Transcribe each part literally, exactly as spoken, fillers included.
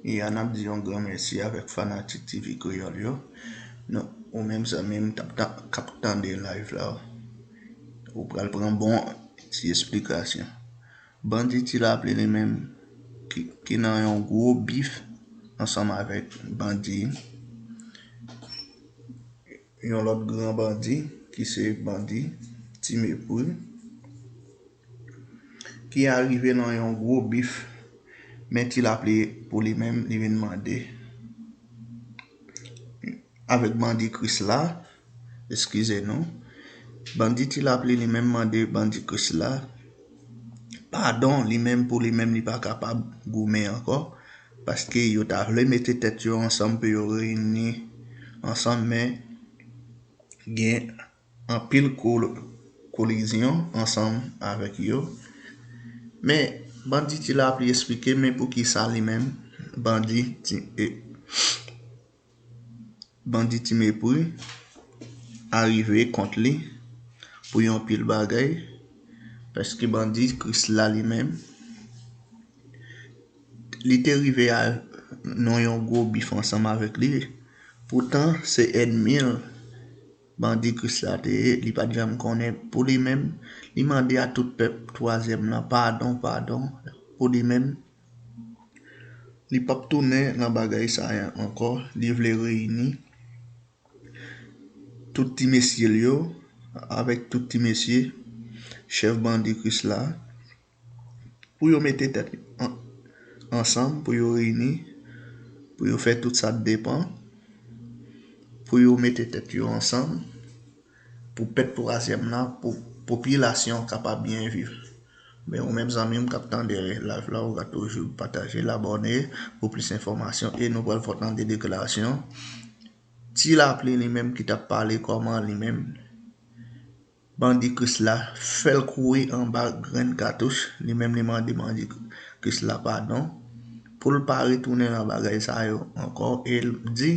E a n ap di yon gran mèsi avèk fanatik T V Kreyòl yo. Nou, ou menm zanmi m t ap ta- k ap tande live la, ou pral pran bon ti esplikasyon. Bandi Ti Lapli li menm ki, ki nan yon gwo bif ansanm avèk bandi, yon lòt gran bandi ki se bandi Ti Mepri, ki arive nan yon gwo bif, men Ti Lapli pou li menm li vin mande avèk bandi Krisla, eskize nou, bandi Ti Lapli li menm mande bandi Krisla padon, li menm pou li menm li pa kapab goumen ankò, paske yo ta vle mete tèt yo ansanm pou yo reyini ansanm, men gen anpil kol- kolizyon ansanm avèk yo. Men bandi Ti Lapli esplike men poukisa li menm bandi Ti, e, bandi Ti Mepri arive kont li pou yon pil bagay, paske bandi Krisla li menm, li te rive a nan yon gwo bif ansanm avèk li. Poutan, se ènmi l, bandi Krisla te ye, li pa t janm konnen pou li menm. Li mande a tout pèp twazyèm nan padon, padon pou li menm. Li p ap tounen nan bagay sa a ankò. Li vle reyini tout ti mesye l yo avèk tout ti mesye chèf bandi Krisla pou yo mete tèt an- ansanm, pou yo reyini, pou yo fè tout sa k depann, pou yo mete tèt yo ansanm, pou pèp twazyèm nan, pou popilasyon kapab byen viv. Men ou menm zanmi m k ap tande live la, ou ka toujou pataje l, abòne pou plis enfòmasyon e nou pral fè tande deklarasyon Ti Lapli li menm ki t ap pale kòman li menm bandi Krisla fè l kouri anba grenn katouch, li menm li mande bandi Krisla padon pou l pa retounen nan bagay sa yo ankò e l di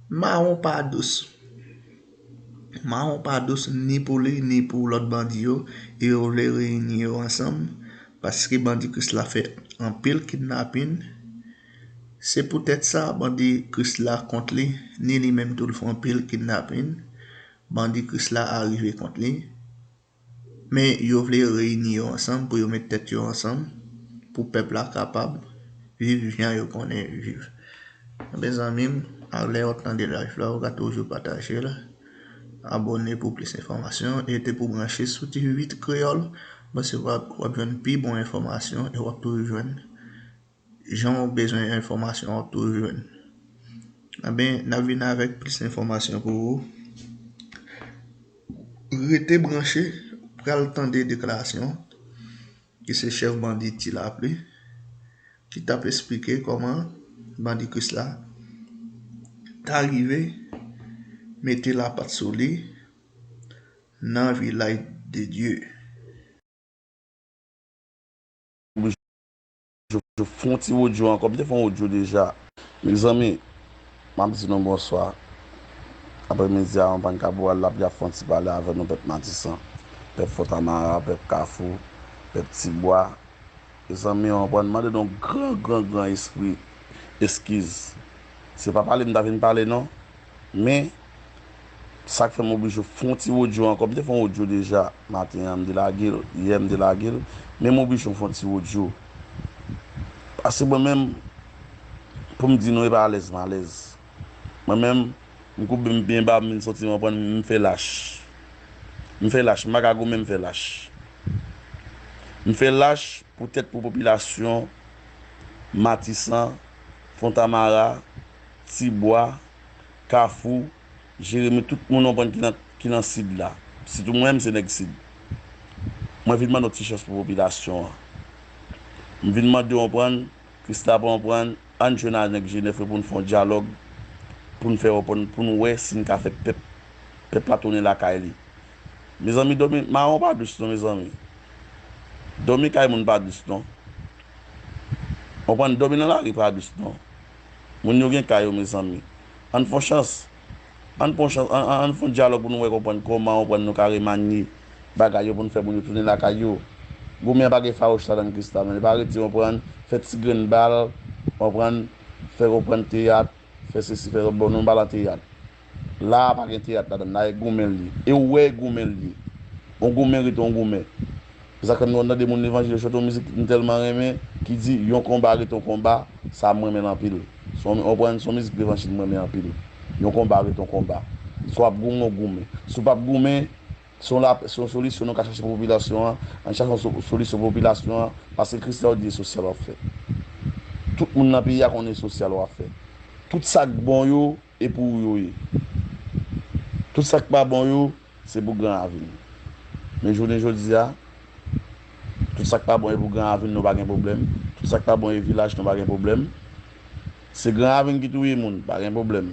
mawon pa dous. Mawon pa dous ni pou li ni pou lòt bandi yo, e yo vle reyini yo ansanm paske bandi Krisla fè anpil kidnapin. Se poutèt sa bandi Krisla kont li, ni li menm tou l fè anpil kidnapin. Bandi Krisla arive kont li. Men yo vle reyini yo ansanm pou yo met tèt yo ansanm pou pèp la kapab viv jan yo konnen viv. Ebyen zanmi m, lè w ap tande live la, ou ka toujou pataje l, abòne pou plis enfòmasyon, e rete pou branche sou T V Kreyòl, paske w ap, w ap jwenn pi bon enfòmasyon e w ap toujou jwenn jan w bezwen enfòmasyon an toujou jwenn. Ebyen, n ap vin avèk plis enfòmasyon pou ou. Rete branche, pral tande deklarasyon ki se chèf bandi Ti Lapli ki t ap esplike kòman bandi Krisla ta rive mete lapat sou li nan Vilaj de Dye. Fè yon ti odyo ankò, m te fè yon odyo deja. Mezanmi, m ap di nou bonswa. Aprèmidi a, yon bann kabwal lapli ap fè yon ti pale avè nou, pèp Matisan, pèp Fontamara, pèp Kafou, pèp Tibwa. Mezanmi, w konprann, mande nou gran, gran, gran espri eskiz. Se pa pale m ta vin pale non. Men, sa k fè m oblije fè yon ti odyo ankò. M te fè yon odyo deja maten an, m te lage l, yè m te lage l. Men m oblije fè yon ti odyo. Paske mwen menm, pou m di nou, e pa alèz m alèz. Mwen menm, m koube m byen ba, m vin soti, m konprann, m fè lach. M fè lach, m pa ka goumen, m fè lach. M fè lach poutèt pou popilasyon Matisan, Fontamara, Tibwa, Kafou, Jeremi, tout moun w konprann ki nan, ki nan Sid la. Sitou mwen menm se nèg Sid. Mwen vin mande yon ti chans pou popilasyon an. M vin mande w konprann, Krisla pa konprann, ann jwenn ak nèg Jenèf yo pou n fè yon dyalòg, pou n fè konprann, pou n wè si n ka fè pèp, pèp la tounen lakay li. Mezanmi, dòmi mawon pa dous non, mezanmi. Dòmi kay moun pa dous non. Konprann, dòmi nan lari pa dous non. Moun yo gen kay yo, mezanmi. Ann fè yon chans. Ann pran chans, ann, ann, ann fè yon dyalòg pou nou wè konprann kòman konprann nou ka remanye bagay yo pou nou fè moun yo tounen lakay yo. Goumen an pa gen fawouch ladan l, Krisla, men li pa rete konprann, fè ti grenn bal, konprann, fè konprann teyat, fè sesi, fè sa. Bon, nou pa nan teyat. La a pa gen teyat ladan l, la e goumen l ye. E w wè e goumen l ye. Yon goumen rete yon goumen. Se sa k fè m konn tande moun levanjil yo chante yon mizik m tèlman renmen, ki di, yon konba rete yon konba, sa m renmen l anpil. Se yon, w konprann, se yon mizik levanjil m renmen anpil. Yon konba rete yon konba. Si w ap goumen, w goumen. Si w p ap goumen, se yon la, se yon solisyon nou ka chache pou popilasyon an. Ann chache yon so-, solisyon pou popilasyon an, paske Kris la w di e sosyal w ap fè. Tout moun nan peyi a konnen e sosyal w ap fè. Tout sa k bon yo, e pou ou yo ye. Tout sa k pa bon yo, se pou Gran Ravin. Men jounen jodi a, tout sa k pa bon e pou Gran Ravin, nou pa gen pwoblèm. Tout sa k pa bon e vilaj, nou pa gen pwoblèm. Se Gran Ravin ki touye moun, pa gen pwoblèm.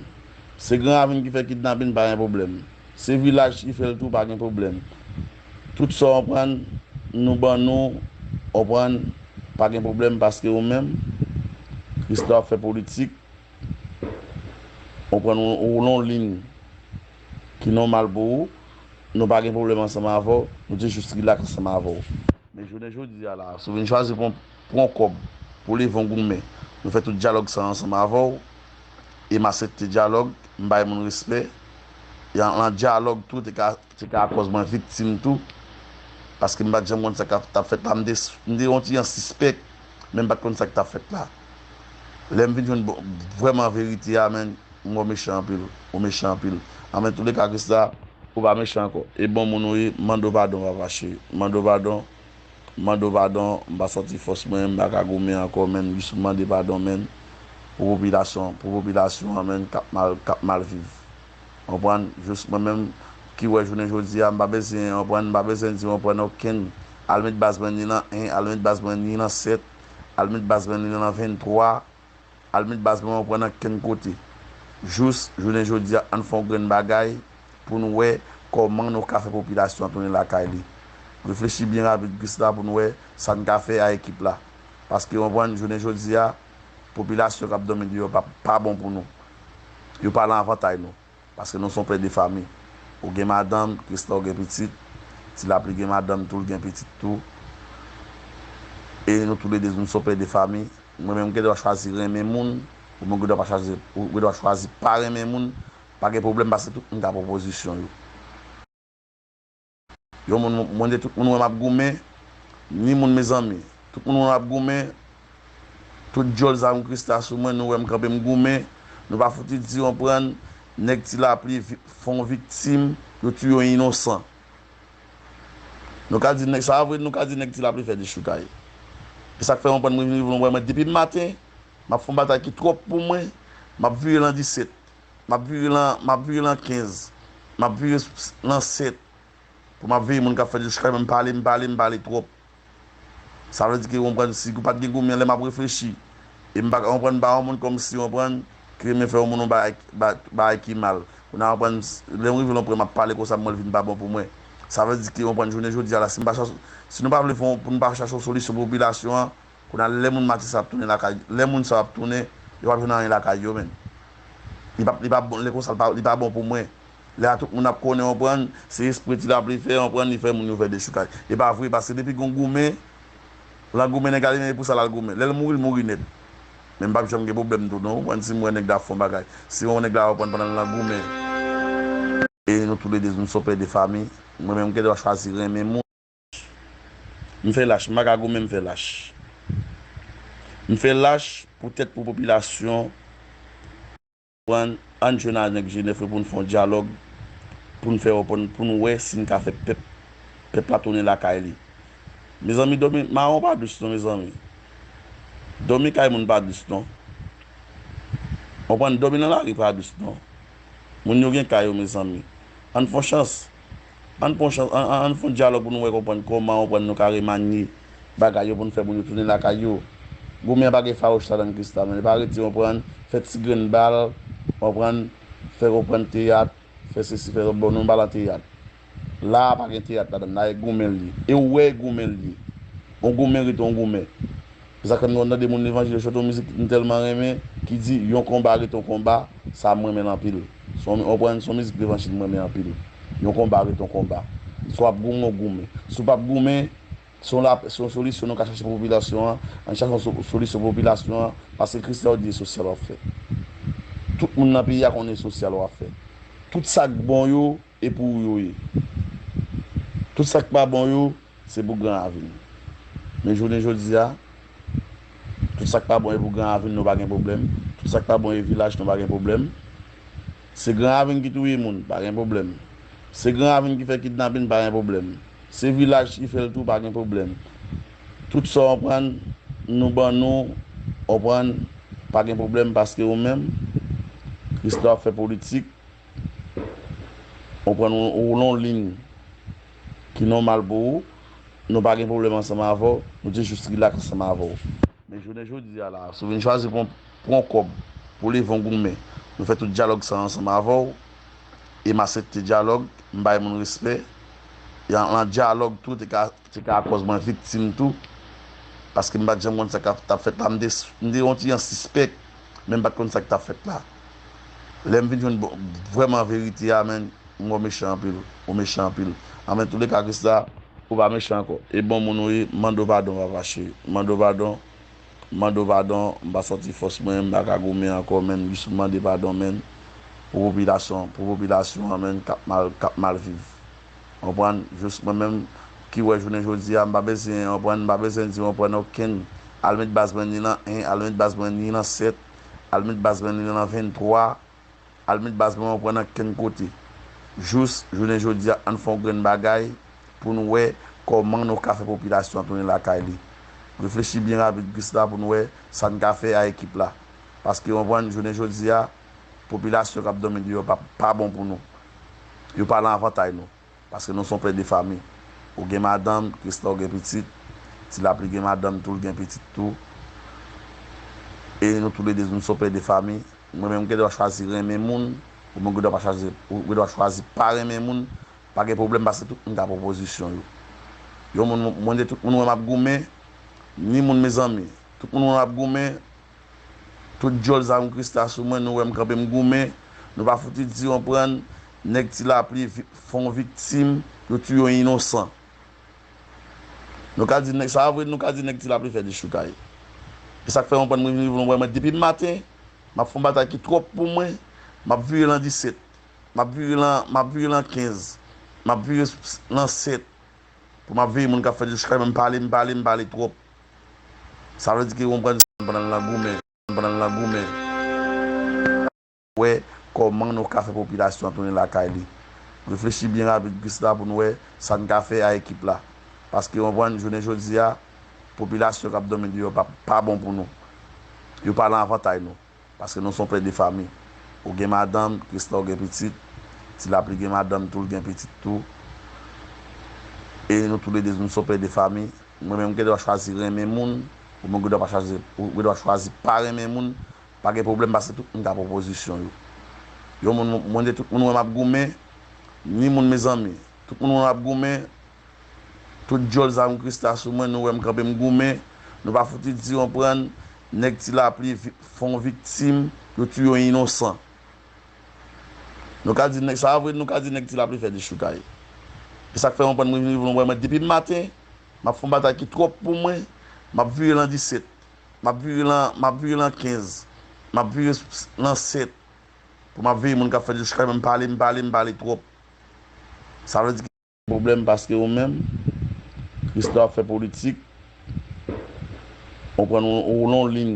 Se Gran Ravin ki fè kidnapin, pa gen pwoblèm. Se vilaj ki fè l tou, pa gen pwoblèm. Tout sa w konprann, nou ban nou, w konprann, pa gen pwoblèm, paske ou menm, Kris la w ap fè politik, w konprann, ou, ou nan yon liy ki nòmal pou ou, nou pa gen pwoblèm ansanm avè w, nou te jis rilaks ansanm avè w. Men jounen jodi a la, si w vin chwazi pran, pran kòb pou leve yon goumen, nou fè tout dyalòg sa ansanm avè w, e m aksepte dyalòg, m bay moun respè, e an, an dyalòg tou te ka, te ka akòz mwen viktim tou, paske m pa t janm konn sa k t ap fèt la, m te, m te yon ti jan sispèk, men m pa t konn sa k t ap fèt la. Lè m vin jwenn bon, vrèman verite a, men, m wè w mechan anpil, ou mechan anpil. An, men, touleka, Kris la, ou pa mechan ankò. E bon moun ou ye, m mande w padon, papa cheri. M mande w padon, m mande w padon, m pa santi fòs mwen, m pa ka goumen ankò, men, jis m mande padon, men, pou popilasyon, pou popilasyon an, men, k ap mal, k ap mal viv. Konprann? Jis mwen menm ki wè jounen jodi a, m pa bezwen, konprann, m pa bezwen di, konprann, okenn. Al met baz mwen ni nan en, al met baz mwen ni nan sèt, al met baz mwen ni nan venntwa, al met baz mwen, konprann, ankenn kote. Jis jounen jodi a, ann fè yon grenn bagay pou n wè kòman nou ka fè popilasyon an tounen lakay li. Reflechi byen rapid, Kris la, pou n wè sa n ka fè a ekip la. Paske, konprann, jounen jodi a, popilasyon k ap dòmi deyò pa, pa bon pou nou. Yo pa nan avantay nou. Paske nou se yon pè de fanmi. Ou gen madanm, Kris la ou gen pitit. Ti Lapli gen madanm tou, l gen pitit tou. E nou toulede, nou se yon pè de fanmi. Mwen menm, m gen dwa chwazi renmen moun, ou menm gen dwa pa chwazi, ou gen dwa chwazi pa renmen moun, pa gen pwoblèm, paske tout moun ka pran pozisyon yo. Yon moun, mwen de tout moun wè m ap goumen, ni moun, mezanmi. Tout moun wè m ap goumen, tout djòl zam Kris la sou mwen, nou wè m kanpe m goumen, nou pa fouti di, konprann, nèg Ti Lapli vi-, fè yon viktim, yo tiye yon inosan. Nou ka di nèg, sa vre, nou ka di nèg Ti Lapli fè dechoukay. E sa k fè, konprann, mwen vin rive, mwen, mwen, depi maten, m ap fè yon batay ki twòp pou mwen, m ap vire lan disèt. M ap vire lan, m ap vire lan kenz. M ap vire s-, s-, lan sèt. Pou m ap veye moun k ap fè dechoukay, men m pale, m pale, m pale twòp. Sa vle di ke, w konprann, si w pa t gen goumen, lè m ap reflechi, e m pa ka konprann, m pa yon moun kòmsi, w konprann, ki renmen fè yon moun yon bagay, ba-, bagay ki mal. Kounye a, w konprann, lè m rive lan pwen, m ap pale konsa, m wè l vin pa bon pou mwen. Sa vle di ke, w konprann, jounen jodi a la, si m pa chache, si nou pa vle fè yon, pou nou pa chache yon solisyon pou popilasyon an, Kounye a, lè moun Matis ap tounen lakay, lè moun sa yo ap tounen, yo p ap jwenn anyen lakay yo, menm. Li p ap, li p ap bon, lè konsa, li pa, li pa bon pou mwen. Lè a tout moun ap konnen, w konprann, se espre Ti Lapli fè, w konprann, li fè moun yo fè dechoukay. E pa vre, paske depi gon goumen, lan goumen nèg la li menm, e pou sa l al goumen. Lè l mouri, l mouri nèt. Men m p ap janm gen pwoblèm tou, non, w konprann, si m wè nèg la ap fè yon bagay. Si w wè nèg la, w konprann, pandan l lan goumen. E nou toulede, nou se yon pè de fanmi. Mwen menm, m gen dwa chwazi renmen moun. M fè lach, m pa ka goumen, m fè lach. M fè lach poutèt pou popilasyon, konprann, ann jwenn ak nèg Jenèf yo pou n fè yon dyalòg, pou n fè, pou n, pou n wè si n ka fè pèp, pèp la tounen lakay li. Mezanmi, dòmi mawon pa dous non, mezanmi. Dòmi kay moun pa dous non. Konprann, dòmi nan lari pa dous non. Moun yo gen kay yo, mezanmi. Ann fè yon chans. Ann pran chans, ann, ann, ann fè yon dyalòg pou nou wè konprann kòman, konprann, nou ka remanye bagay yo pou n fè moun yo tounen lakay yo. Goumen an pa gen fawouch ladan l, Kris la, men li pa rete, konprann, fè ti grenn bal, konprann, fè konprann teyat, fè sesi, fè sa. Bon, nou pa lan teyat. La a pa gen teyat ladan l, la e goumen l ye. E w wè e goumen l ye. Yon goumen rete yon goumen. Se sa k fè m konn tande moun levanjil yo chante yon mizik m tèlman renmen, ki di, yon konba rete yon konba, sa m renmen l anpil. Se yon, w konprann, se yon mizik levanjil m renmen anpil. Yon konba rete yon konba. Si w ap goumen, w goumen. Si w p ap goumen, Se yon la, se yon solisyon nou ka chache pou popilasyon an. Ann chache yon so- solisyon pou popilasyon an, paske Christa di e sosyal w ap fè. Tout moun nan peyi a konnen sosyal w ap fè. Tout sa k bon yo, e pou ou yo ye. Tout sa k pa bon yo, se pou Gran Ravin. Men jounen jodi a, tout sa k pa bon e pou Gran Ravin, nou pa gen pwoblèm. Tout sa k pa bon e vilaj, nou pa gen pwoblèm. Se Gran Ravin ki touye moun, pa gen pwoblèm. Se Gran Ravin ki fè kidnapin, pa gen pwoblèm. Se vilaj ki fè l tou, pa gen pwoblèm. Tout sa w konprann, nou ban nou, w konprann, pa gen pwoblèm, paske ou menm, Christa ap fè politik, ou pran ou, ou nan yon liy ki nòmal pou ou, nou pa gen pwoblèm ansanm avè w, nou te jis rilaks ansanm avè w. Men jounen jodi a la, si w vin chwazi pran, pran kòb pou leve yon goumen, nou fè tout dyalòg sa ansanm avè w, e m aksepte dyalòg, m bay moun respè, e an, an dyalòg tou te ka, te ka kòz mwen viktim tou, paske m pa t janm konn sa k ap, t ap fèt la, m te, m te yon ti jan sispèk, men m pa t konn sa k t ap fèt la. Lè m vin jwenn bon, vrèman verite a, men, m wè w mechan anpil, ou mechan anpil. Anben, touleka, Christa, ou pa mechan ankò. E bon moun ou ye, mande w padon, papa cheri. Mande w padon, mande w padon, m pa santi fòs mwen, m pa ka goumen ankò, men, jis mande padon, men, pou popilasyon, pou popilasyon an, men, k ap mal, k ap mal viv. Konprann? Jis mwen menm ki wè jounen jodi a, m pa bezwen, konprann, m pa bezwen di, konprann, okenn. Al met baz mwen ni nan en, al met baz mwen ni nan sèt, al met baz mwen ni nan venntwa, al met baz mwen, konprann, ankenn kote. Jis jounen jodi a, ann fè yon grenn bagay pou n wè kòman nou ka fè popilasyon an tounen lakay li. Reflechi byen rapid, Christa, pou n wè sa n ka fè a ekip la. Paske, konprann, jounen jodi a, popilasyon k ap dòmi deyò pa, pa bon pou nou. Yo pa nan avantay nou. Paske nou se yon pè de fanmi. Ou gen madanm, Christa, ou gen pitit. Ti Lapli gen madanm tou, l gen pitit tou. E nou toulede, nou se yon pè de fanmi. Mwen menm, m gen dwa chwazi renmen moun, ou menm, ou gen dwa pa chwazi, ou gen dwa chwazi pa renmen moun, pa gen pwoblèm, paske tout moun ka pran pozisyon yo. Yon moun, mwen, de tout moun wè m ap goumen, ni moun, mezanmi, tout moun wè m ap goumen, tout dyòl zam Christa sou mwen, nou wè m kanpe m goumen. Nou pa fouti di, konprann, nèg Ti Lapli vi- fè yon viktim, yo touye yon inosan. Nou ka di nèg, sa vre, nou ka di nèg Ti Lapli fè dechoukay. E sa k fè, konprann, mwen vin rive, mwen, mwen, depi maten, m ap fè yon batay ki twòp pou mwen, m ap vire lan disèt, m ap vire lan, m ap vire lan kenz, m ap vire s- s- lan sèt, pou m ap veye moun k ap fè dechoukay, men m pale, m pale, m pale twòp. Sa vle di ke, konprann, pandan l nan goumen, pandan l nan goumen. Wè kòman nou ka fè popilasyon an tounen lakay li. Reflechi byen rapid, Christa, pou n wè sa n ka fè a ekip la. Paske, konprann, jounen jodi a, popilasyon k ap dòmi deyò pa, pa bon pou nou. Yo pa nan avantay nou. Paske nou se yon pè de fanmi. Ou gen madanm, Christa, ou gen pitit. Ti Lapli gen madanm tou, l gen pitit tou. E nou toulede, nou se yon pè de fanmi. Mwen menm, m gen dwa chwazi renmen moun, ou menm, ou gen dwa pa chwazi, ou gen dwa chwazi pa renmen moun, pa gen pwoblèm, paske tout moun ka pran pozisyon yo. Yon moun, mwen, de tout moun wè m ap goumen, ni moun, mezanmi, tout moun wè m ap goumen, tout dyòl zam Christa sou mwen, nou wè m kanpe m goumen, nou pa fouti di, konprann, nèg Ti Lapli vi- fè yon viktim, yo touye yon inosan. Nou ka di nèg, sa vre, nou ka di nèg Ti Lapli fè dechoukay. E sa k fè, konprann, mwen vin rive, mwen, mwen, depi maten, m ap fè yon batay ki twòp pou mwen, m ap vire lan disèt, m ap vire lan, m ap vire lan kenz, m ap vire s- s- lan sèt, pou m ap veye moun k ap fè dechoukay, men m pale, m pale, m pale twòp. Sa vle di pwoblèm, paske ou menm, Christa ap fè politik, ou pran ou, ou nan yon liy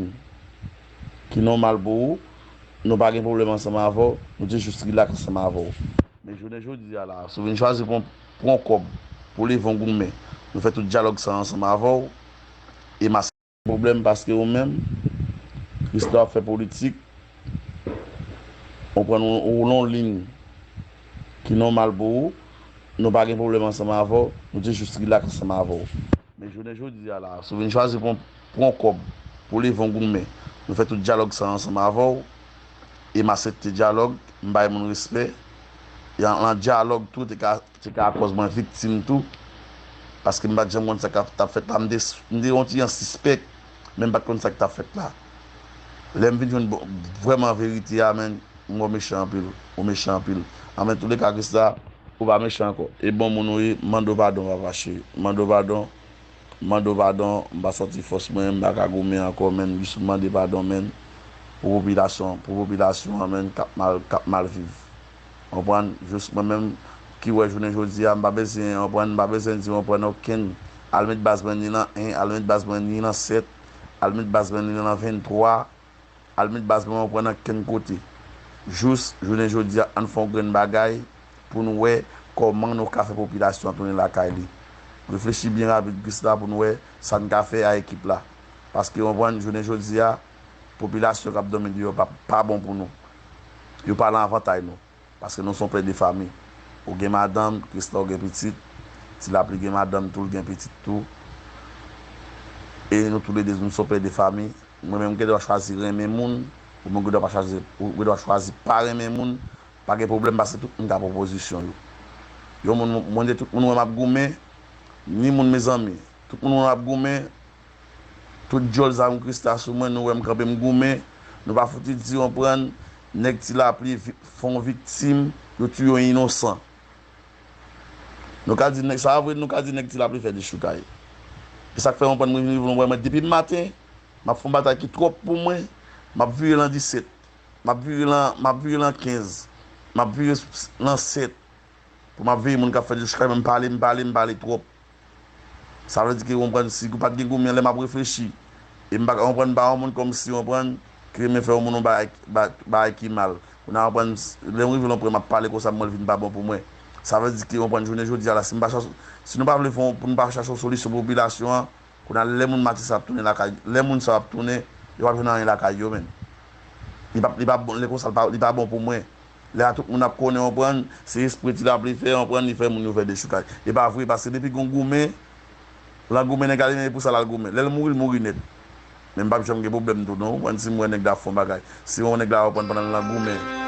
ki nòmal pou ou, nou pa gen pwoblèm ansanm avè w, nou te jis rilaks ansanm avè w. Men jounen jodi a la, si w vin chwazi pran, pran kòb pou leve yon goumen, nou fè tout dyalòg sa ansanm avè w, e m pwoblèm, paske ou menm, Christa ap fè politik, ou pran ou, ou nan yon liy ki nòmal pou ou, nou pa gen pwoblèm ansanm avè w, nou te jis rilaks ansanm avè w. Men jounen jodi a la, si w vin chwazi pran, pran kòb pou leve yon goumen, nou fè tout dyalòg sa ansanm avè w, e m aksepte dyalòg, m bay moun respè, e an, an dyalòg tou te ka te ka kòz mwen viktim tou, paske m pa t janm konn sa k ap, t ap fèt la. M te, m te yon ti jan sispèk, men m pa t konn sa k t ap fèt la. Lè m vin jwenn bon, vrèman verite a, men, m wè w mechan anpil, ou mechan anpil. Anben, touleka, Christa, ou pa mechan ankò. E bon moun ou ye, mande w padon, papa cheri. Mande w padon, M mande w padon, m pa sòti fòs mwen, m pa ka goumen ankò, menn, jis m mande padon, menn, pou popilasyon, pou popilasyon an, menn, k ap mal, k ap mal viv. Konprann? Jis mwen menm ki wè jounen jodi a, m pa bezwen, konprann, m pa bezwen di, konprann, okenn, al met baz mwen ni nan en, al met baz mwen ni nan sèt, al met baz mwen ni nan venntwa, al met baz mwen, konprann, ankenn kote. Jis jounen jodi a, ann fè yon grenn bagay pou n wè kòman nou ka fè popilasyon an tounen lakay li. Reflechi byen rapid, Krisla, pou n wè sa n ka fè a ekip la. Paske, konprann, jounen jodi a, popilasyon k ap dòmi deyò pa, pa bon pou nou. Yo pa nan avantay nou. Paske nou se yon pè de fanmi. Ou gen madanm, Krisla, ou gen pitit. Ti Lapli gen madanm tou, l gen pitit tou. E nou toulede, nou se yon pè de fanmi. Mwen menm, m gen dwa chwazi renmen moun, ou menm gen dwa pa chwazi, ou gen dwa chwazi pa renmen moun, pa gen pwoblèm, paske tout moun ka pran pozisyon yo. Yon moun, mwen, tout moun wè m ap goumen, ni moun, mezanmi, tout moun wè m ap goumen, tout djòl zam Krisla sou mwen, nou wè m kanpe m goumen, nou pa fouti di, konprann, nèg Ti Lapli vi-, fè yon viktim, yo tiye yon inosan. Nou ka di nèg, sa vre, nou ka di nèg Ti Lapli fè dechoukay. E sa k fè, konprann, mwen vin rive, mwen, mwen, depi maten, m ap fè yon batay ki twòp pou mwen, m ap vire lan disèt, m ap vire lan, m ap vire lan kenz, m ap vire s-, s-, lan sèt, pou m ap veye moun k ap fè dechoukay, men m pale, m pale, m pale twòp. Sa vle di ke, konprann, si ou pa t gen goumen, lè m ap reflechi, e m pa ka konprann, m pa yon moun kòmsi, konprann, ki renmen fè yon moun yon bagay, ba-, bagay ki mal. Ou nan konprann, lè m rive lan pwen, m ap pale konsa, m wè l vin pa bon pou mwen. Sa vle di ke, konprann, jounen jodi a la, si m pa chache, si nou pa vle fè yon, pou nou pa chache yon solisyon pou popilasyon an, kounye a, lè moun Matis ap tounen lakay, lè moun sa yo ap tounen, yo p ap jwenn anyen lakay yo, menn. Li p ap, li p ap bon, lè konsa, li pa, li pa bon pou mwen. Lè a tout moun ap konnen, konprann, se espre Ti Lapli fè, konprann, li fè moun yo fè dechoukay. E pa vre, paske depi gon goumen, lan goumen, nèg la li menm e pou sa l al goumen. Lè l mouri, l mouri nèt. Men m p ap janm gen pwoblèm tou, non, konprann, si m wè nèg la ap fè yon bagay. Si m wè nèg la, konprann, pandan l lan goumen,